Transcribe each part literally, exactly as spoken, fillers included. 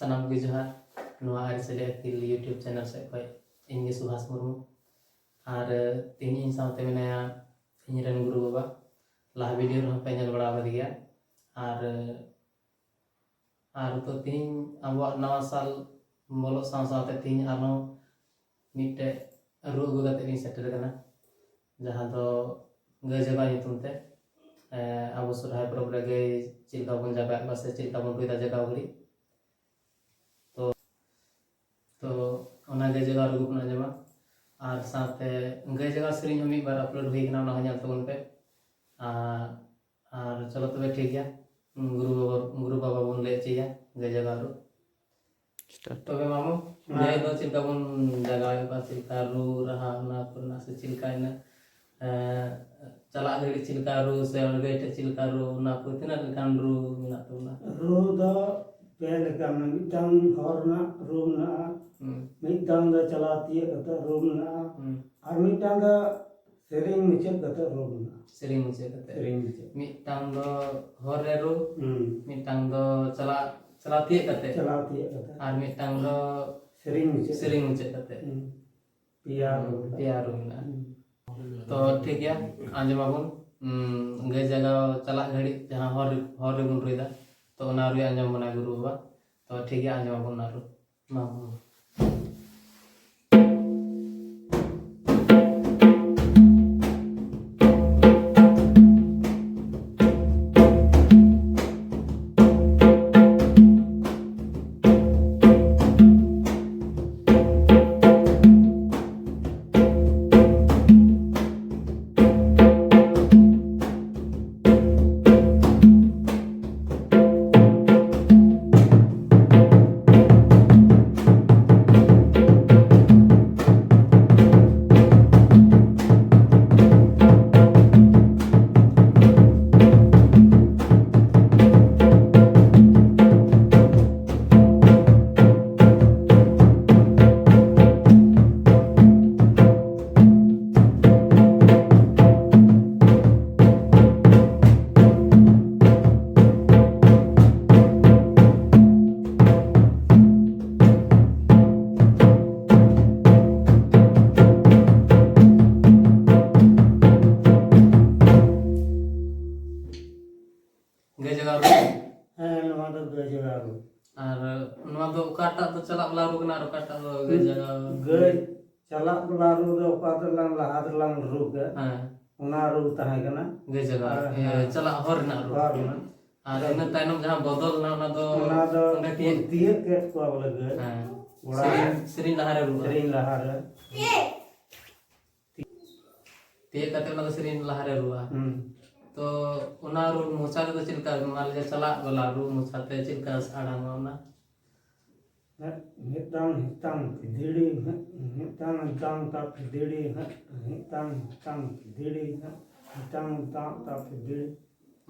ᱥᱟᱱᱟᱢ ᱜᱮ ᱡᱚᱦᱟᱨ᱾ ᱱᱚᱣᱟ ᱟᱹᱨᱤᱪᱟᱹᱞᱤ ᱟᱹᱠᱤᱞ YouTube channel ᱥᱮᱫ ᱠᱷᱚᱱ ᱤᱧ ᱜᱮ ᱥᱩᱵᱷᱟᱥ ᱢᱩᱨᱢᱩ᱾ ᱟᱨ ᱛᱮᱦᱮᱧ ᱤᱧ ᱥᱟᱶᱛᱮ ᱢᱮᱱᱟᱭᱟ ᱤᱧ ᱨᱮᱱ ᱜᱩᱨᱩ ᱵᱟᱵᱟ᱾ ᱞᱟᱦᱟ video ᱨᱮᱦᱚᱸ ᱯᱮ ᱧᱮᱞ ᱵᱟᱲᱟ ᱟᱠᱟᱫᱮ ᱜᱮᱭᱟ᱾ ᱟᱨ ᱟᱨ ᱛᱚ ᱛᱮᱦᱮᱧ ᱟᱵᱚᱣᱟᱜ ᱱᱟᱣᱟ ᱥᱟᱞ ᱵᱚᱞᱚᱜ ᱥᱟᱶ ᱥᱟᱶᱛᱮ ᱛᱮᱦᱮᱧ ᱟᱨᱦᱚᱸ ᱢᱤᱫᱴᱮᱡ ᱨᱩ ᱟᱹᱜᱩ ᱠᱟᱛᱮ ᱞᱤᱧ ᱥᱮᱴᱮᱨ ᱟᱠᱟᱱᱟ, ᱡᱟᱦᱟᱸ ᱫᱚ ᱜᱟᱹᱭ ᱡᱟᱜᱟᱣ ᱧᱩᱛᱩᱢ ᱛᱮ᱾ ᱮ, ᱟᱵᱚ ᱥᱚᱨᱦᱟᱭ ᱯᱚᱨᱚᱵᱽ ᱨᱮ ᱜᱟᱹᱭ ᱪᱮᱫ ᱞᱮᱠᱟ ᱵᱚᱱ ᱡᱟᱜᱟᱣᱮᱫ ᱠᱚᱣᱟ ᱥᱮ ᱪᱮᱫ ᱞᱮᱠᱟ ᱵᱚᱱ ᱨᱩᱭᱮᱫᱟ ᱡᱟᱜᱟᱣ ᱜᱷᱟᱹᱲᱤᱡ᱾ ᱛᱚ ᱛᱚ ᱚᱱᱟ ᱜᱟᱹᱭ ᱡᱟᱜᱟᱣ ᱨᱩ ᱵᱚᱱ ᱟᱸᱡᱚᱢᱟ᱾ ᱟᱨ ᱥᱟᱶᱛᱮ ᱜᱟᱹᱭ ᱡᱟᱜᱟᱣ ᱥᱮᱨᱮᱧ ᱦᱚᱸ ᱢᱤᱫ ᱵᱟᱨ upload ᱦᱩᱭ ᱠᱟᱱᱟ, ᱚᱱᱟ ᱦᱚᱸ ᱧᱮᱞ ᱛᱟᱵᱚᱱ ᱯᱮ᱾ ᱟᱨ ᱟᱨ ᱪᱚᱞᱚ ᱛᱚᱵᱮ ᱴᱷᱤᱠ ᱜᱮᱭᱟ, ᱜᱩᱨᱩ ᱵᱟᱵᱟ ᱜᱩᱨᱩ ᱵᱟᱵᱟ ᱵᱚᱱ ᱞᱟᱹᱭ ᱦᱚᱪᱚᱭᱟ ᱜᱟᱹᱭ ᱡᱟᱜᱟᱣ ᱨᱩ᱾ Start. ᱛᱚᱵᱮ ᱢᱟᱢᱩ, ᱦᱮᱸ᱾ ᱜᱟᱹᱭ ᱫᱚ ᱪᱮᱫ ᱞᱮᱠᱟ ᱵᱚᱱ ᱡᱟᱜᱟᱣᱮᱫ ᱠᱚᱣᱟ, ᱪᱮᱫ ᱞᱮᱠᱟ ᱨᱩ ᱨᱟᱦᱟ ᱚᱱᱟ ᱠᱚᱨᱮᱱᱟᱜ ᱥᱮ ᱪᱮᱫ ᱞᱮᱠᱟ ᱤᱱᱟᱹ, ᱮᱸ, ᱪᱟᱞᱟᱜ ᱜᱷᱟᱹᱲᱤᱡ ᱪᱮᱫ ᱞᱮᱠᱟ ᱨᱩ ᱥᱮ ᱚᱸᱰᱮ ᱜᱟᱹᱭ ᱴᱷᱮᱡ ᱪᱮᱫ ᱞᱮᱠᱟ ᱨᱩ, ᱚᱱᱟ ᱠᱚ ᱛᱤᱱᱟᱹᱜ ᱞᱮᱠᱟᱱ ᱨᱩ ᱢᱮᱱᱟᱜ ᱛᱟᱵᱚᱱᱟ? ᱨᱩ ᱫᱚ ᱯᱮ ᱞᱮᱠᱟ ᱢᱮᱱᱟᱜᱼᱟ᱾ ᱢᱤᱫᱴᱟᱝ ᱦᱚᱨ ᱨᱮᱱᱟᱜ ᱨᱩ ᱢᱮᱱᱟᱜᱼᱟ, ᱦᱩᱸ᱾ ᱢᱤᱫᱴᱟᱝ ᱫᱚ ᱪᱟᱞᱟᱣ ᱛᱤᱭᱳᱜ ᱠᱟᱛᱮ ᱨᱩ ᱢᱮᱱᱟᱜᱼᱟ, ᱦᱩᱸ᱾ ᱟᱨ ᱢᱤᱫᱴᱟᱝ ᱫᱚ ᱥᱮᱨᱮᱧ ᱢᱩᱪᱟᱹᱫ ᱠᱟᱛᱮ ᱨᱩ ᱢᱮᱱᱟᱜᱼᱟ᱾ ᱥᱮᱨᱮᱧ ᱢᱩᱪᱟᱹᱫ ᱠᱟᱛᱮ᱾ ᱥᱮᱨᱮᱧ ᱢᱩᱪᱟᱹᱫ᱾ ᱢᱤᱫᱴᱟᱝ ᱫᱚ ᱦᱚᱨ ᱨᱮ ᱨᱩ, ᱦᱩᱸ᱾ ᱢᱤᱫᱴᱟᱝ ᱫᱚ ᱪᱟᱞᱟᱜ, ᱪᱟᱞᱟᱣ ᱛᱤᱭᱳᱜ ᱠᱟᱛᱮ᱾ ᱪᱟᱞᱟᱣ ᱛᱤᱭᱳᱜ ᱠᱟᱛᱮ᱾ ᱟᱨ ᱢᱤᱫᱴᱟᱝ ᱫᱚ ᱥᱮᱨᱮᱧ ᱢᱩᱪᱟᱹᱫ᱾ ᱥᱮᱨᱮᱧ ᱢᱩᱪᱟᱹᱫ ᱠᱟᱛᱮ᱾ ᱦᱩᱸ᱾ ᱯᱮᱭᱟ ᱨᱩ ᱢᱮᱱᱟᱜᱼᱟ᱾ ᱯᱮᱭᱟ ᱨᱩ ᱢᱮᱱᱟᱜᱼᱟ᱾ ᱦᱩᱸ᱾ ᱛᱚ ᱴᱷᱤᱠ ᱜᱮᱭᱟ, ᱟᱸᱡᱚᱢ ᱟᱵᱚᱱ᱾ ᱩᱸ, ᱜᱟᱹᱭ ᱡᱟᱜᱟᱣ ᱪᱟᱞᱟᱜ ᱜᱷᱟᱹᱲᱤᱡ ᱡᱟᱦᱟᱸ ᱦᱚᱨ ᱨᱮ, ᱦᱚᱨ ᱨᱮᱵᱚᱱ ᱨᱩᱭᱫᱟ, ᱛᱚ ᱚᱱᱟ ᱨᱩᱭ ᱟᱸᱡᱚᱢ ᱵᱚᱱᱟᱭ ᱜᱩᱨᱩ ᱵᱟᱵᱟ᱾ ᱛᱚ ᱴᱷᱤᱠ ᱜᱮᱭᱟ, ᱟᱸᱡᱚᱢ ᱟᱵᱚᱱ ᱚᱱᱟ ᱨᱩ᱾ ᱢᱟ᱾ ᱱᱚᱣᱟ ᱫᱚ ᱚᱠᱟᱴᱟᱜ ᱫᱚ ᱪᱟᱞᱟᱜ ᱵᱟᱞᱟ ᱨᱩ ᱠᱟᱱᱟ ᱟᱨ ᱚᱠᱟᱴᱟᱜ ᱫᱚ ᱜᱟᱹᱭ ᱡᱟᱜᱟᱣ? ᱜᱟᱹᱭ ᱪᱟᱞᱟᱜ ᱵᱟᱞᱟ ᱨᱩ ᱫᱚ ᱚᱠᱟ ᱫᱚᱞᱟᱝ ᱞᱟᱦᱟ ᱫᱚᱞᱟᱝ ᱨᱩ ᱠᱮᱫ, ᱦᱮᱸ, ᱚᱱᱟ ᱨᱩ ᱛᱟᱦᱮᱸ ᱠᱟᱱᱟ᱾ ᱜᱟᱹᱭ ᱡᱟᱜᱟᱣ, ᱟᱨ ᱤᱭᱟᱹ, ᱦᱮᱸ, ᱪᱟᱞᱟᱜ ᱦᱚᱨ ᱨᱮᱱᱟᱜ ᱨᱩ᱾ ᱦᱚᱨ ᱨᱮᱱᱟᱜ᱾ ᱟᱨ ᱤᱱᱟᱹ ᱛᱟᱭᱱᱚᱢ ᱡᱟᱦᱟᱸ ᱵᱚᱫᱚᱞ ᱮᱱᱟ, ᱚᱱᱟ ᱫᱚ ᱚᱱᱟ ᱫᱚ ᱚᱸᱰᱮ ᱠᱚ ᱛᱤᱭᱟᱹᱜ, ᱛᱤᱭᱟᱹᱜ ᱠᱮᱫ ᱠᱚᱣᱟ ᱵᱚᱞᱮ ᱜᱟᱹᱭ᱾ ᱦᱮᱸ᱾ ᱚᱲᱟᱜ ᱥᱮᱨᱮᱧ, ᱥᱮᱨᱮᱧ ᱞᱟᱦᱟᱨᱮ ᱨᱩᱣᱟᱹᱜᱼᱟ᱾ ᱥᱮᱨᱮᱧ ᱞᱟᱦᱟᱨᱮ᱾ ᱛᱤᱭᱟᱹᱜ ᱠᱟᱛᱮ ᱚᱱᱟ ᱫᱚ ᱥᱮᱨᱮᱧ ᱞᱟᱦᱟᱨᱮ ᱨᱩᱣᱟᱹᱜᱼᱟ᱾ ᱦᱩᱸ᱾ ᱛᱚ ᱚᱱᱟ ᱨᱩ ᱢᱚᱪᱟ ᱨᱮᱫᱚ ᱪᱮᱫ ᱞᱮᱠᱟ, ᱢᱟᱱᱮ ᱪᱟᱞᱟᱜ ᱵᱟᱞᱟ ᱨᱩ ᱢᱚᱪᱟ ᱛᱮ ᱪᱮᱫ ᱞᱮᱠᱟ ᱟᱲᱟᱝ ᱚᱱᱟ? ᱢᱤᱫᱴᱟᱝ ᱦᱤᱛᱟᱝ ᱯᱤᱫᱤᱲᱤ, ᱢᱤᱫᱴᱟᱝ ᱦᱤᱛᱟᱝ ᱛᱟ ᱯᱤᱫᱤᱲᱤ, ᱢᱤᱫᱴᱟᱝ ᱦᱤᱛᱟᱝ ᱯᱤᱫᱤᱲᱤ, ᱢᱤᱫᱴᱟᱝ ᱦᱤᱛᱟᱝ ᱛᱟ ᱯᱤᱫᱤᱲᱤ᱾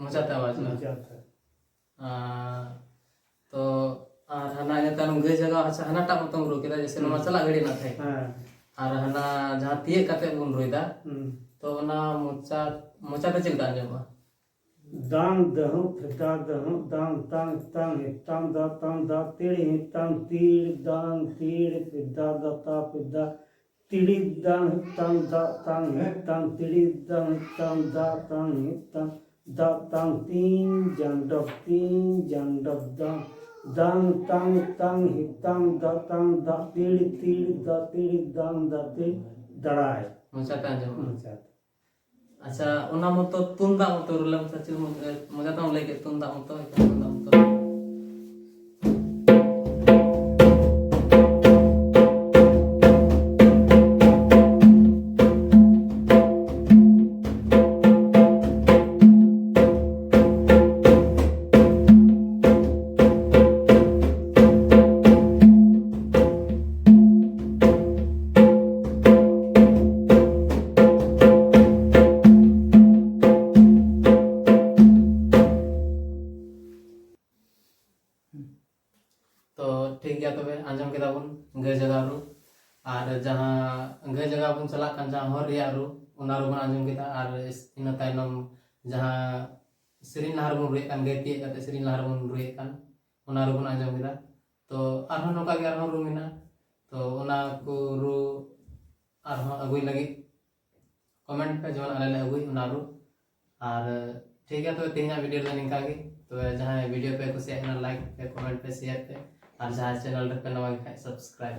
ᱢᱚᱪᱟᱛᱮ ᱟᱣᱟᱡ ᱚᱱᱟ᱾ ᱢᱚᱪᱟᱛᱮ᱾ ᱟᱨ, ᱛᱚ, ᱟᱨ ᱦᱟᱱᱟ ᱤᱱᱟᱹ ᱛᱟᱭᱱᱚᱢ ᱜᱟᱹᱭ ᱡᱟᱜᱟᱣ, ᱟᱪᱪᱷᱟ, ᱦᱟᱱᱟᱴᱟᱜ ᱢᱚᱛᱚᱢ ᱨᱩ ᱠᱮᱫᱟ, ᱡᱮᱭᱥᱮ ᱱᱚᱣᱟ ᱦᱩᱸ᱾ ᱪᱟᱞᱟᱜ ᱜᱷᱟᱹᱲᱤᱡ ᱨᱮᱱᱟᱜ ᱛᱟᱦᱮᱸ ᱠᱟᱱᱟ᱾ ᱦᱮᱸ᱾ ᱟᱨ ᱦᱟᱱᱟ ᱡᱟᱦᱟᱸ ᱛᱤᱭᱟᱹᱜ ᱠᱟᱛᱮ ᱵᱚᱱ ᱨᱩᱭᱫᱟ, ᱦᱩᱸ᱾ ᱛᱚ ᱚᱱᱟ ᱢᱚᱪᱟ, ᱢᱚᱪᱟ ᱛᱮ ᱪᱮᱫ ᱞᱮᱠᱟ ᱟᱸᱡᱚᱢᱚᱜᱼᱟ? ᱫᱟᱝ ᱫᱟᱹᱦᱩ ᱯᱷᱮᱫᱟ ᱫᱟᱹᱦᱩ ᱫᱟᱝ ᱛᱟᱝ ᱛᱟᱝ ᱦᱤᱛᱟᱝ ᱫᱟ ᱛᱟᱝ ᱫᱟ ᱛᱤᱲ ᱦᱤᱛᱟᱝ ᱛᱤᱲ ᱫᱟᱝ ᱛᱤᱲ ᱯᱷᱮᱫᱟ ᱫᱟ ᱛᱟ ᱯᱷᱮᱫᱟ ᱛᱤᱲᱤᱫ ᱫᱟᱝ ᱦᱤᱛᱟᱝ ᱫᱟᱜ ᱛᱟᱝ ᱦᱤᱛᱟᱝ ᱛᱤᱲᱤᱫ ᱫᱟᱝ ᱦᱤᱛᱟᱝ ᱫᱟᱜ ᱛᱟᱝ ᱦᱤᱛᱟᱝ ᱫᱟᱜ ᱛᱟᱝ ᱛᱤᱧ ᱡᱟᱱᱰᱚᱵ ᱛᱤᱧ ᱡᱟᱱᱰᱚᱵ ᱫᱟᱝ ᱫᱟᱝ ᱛᱟᱝ ᱛᱟᱝ ᱦᱤᱛᱟᱝ ᱫᱟᱜ ᱛᱟᱝ ᱫᱟᱜ ᱛᱤᱲ ᱛᱤᱲ ᱫᱟ ᱛᱤᱲᱤᱫ ᱫᱟᱝ ᱫᱟ ᱛᱤᱲ ᱫᱟᱲᱟᱭ᱾ ᱢᱚᱪᱟᱛᱮ ᱟᱸᱡᱚᱢᱚᱜᱼᱟ᱾ ᱢᱚᱪᱟᱛᱮ᱾ ᱟᱪᱪᱷᱟ, ᱚᱱᱟ ᱢᱚᱛᱚ ᱛᱩᱢᱫᱟᱜ ᱢᱚᱛᱚ ᱨᱩ ᱞᱮᱢ ᱥᱮ ᱪᱮᱫ ᱢᱚ-, ᱮ, ᱢᱚᱡᱟ ᱛᱟᱢ ᱞᱟᱹᱭ ᱠᱮᱫ, ᱛᱩᱢᱫᱟᱜ ᱢᱚᱛᱚ, ᱮᱠᱷᱮᱱ ᱛᱩᱢᱫᱟᱜ ᱢᱚᱛᱚ᱾ ᱛᱚ ᱴᱷᱤᱠ ᱜᱮᱭᱟ, ᱛᱚᱵᱮ ᱟᱸᱡᱚᱢ ᱠᱮᱫᱟ ᱵᱚᱱ ᱜᱟᱹᱭ ᱡᱟᱜᱟᱣ ᱨᱩ, ᱟᱨ ᱡᱟᱦᱟᱸ ᱜᱟᱹᱭ ᱡᱟᱜᱟᱣ ᱵᱚᱱ ᱪᱟᱞᱟᱜ ᱠᱟᱱ ᱡᱟᱦᱟᱸ ᱦᱚᱨ ᱨᱮᱭᱟᱜ ᱨᱩ, ᱚᱱᱟ ᱨᱩ ᱵᱚᱱ ᱟᱸᱡᱚᱢ ᱠᱮᱫᱟ, ᱟᱨ ᱤᱥ-, ᱤᱱᱟᱹ ᱛᱟᱭᱱᱚᱢ ᱡᱟᱦᱟᱸ ᱥᱮᱨᱮᱧ ᱞᱟᱦᱟ ᱨᱮᱵᱚᱱ ᱨᱩᱭᱮᱫ ᱠᱟᱱ, ᱜᱟᱹᱭ ᱛᱤᱭᱟᱹᱜ ᱠᱟᱛᱮ ᱥᱮᱨᱮᱧ ᱞᱟᱦᱟ ᱨᱮᱵᱚᱱ ᱨᱩᱭᱮᱫ ᱠᱟᱱ, ᱚᱱᱟ ᱨᱩ ᱵᱚᱱ ᱟᱸᱡᱚᱢ ᱠᱮᱫᱟ᱾ ᱛᱚ ᱟᱨᱦᱚᱸ ᱱᱚᱝᱠᱟ ᱜᱮ ᱟᱨᱦᱚᱸ ᱨᱩ ᱢᱮᱱᱟᱜᱼᱟ, ᱛᱚ ᱚᱱᱟ ᱠᱚ ᱨᱩ ᱟᱨᱦᱚᱸ ᱟᱹᱜᱩᱭ ᱞᱟᱹᱜᱤᱫ comment ᱯᱮ, ᱡᱮᱢᱚᱱ ᱟᱞᱮ ᱞᱮ ᱟᱹᱜᱩᱭ ᱚᱱᱟ ᱨᱩ᱾ ᱟᱨ ᱴᱷᱤᱠ ᱜᱮᱭᱟ, ᱛᱚᱵᱮ ᱛᱮᱦᱮᱧᱟᱜ video ᱫᱚ ᱱᱤᱝᱠᱟ ᱜᱮ᱾ ᱛᱚᱵᱮ ᱡᱟᱦᱟᱸᱭ video ᱯᱮ ᱠᱩᱥᱤᱭᱟᱜ ᱠᱟᱱᱟ, like ᱯᱮ, comment ᱯᱮ, share ᱯᱮ, ᱟᱨ ᱡᱟᱦᱟᱸᱭ channel ᱨᱮᱯᱮ ᱱᱟᱣᱟ ᱜᱮ ᱠᱷᱟᱡ subscribe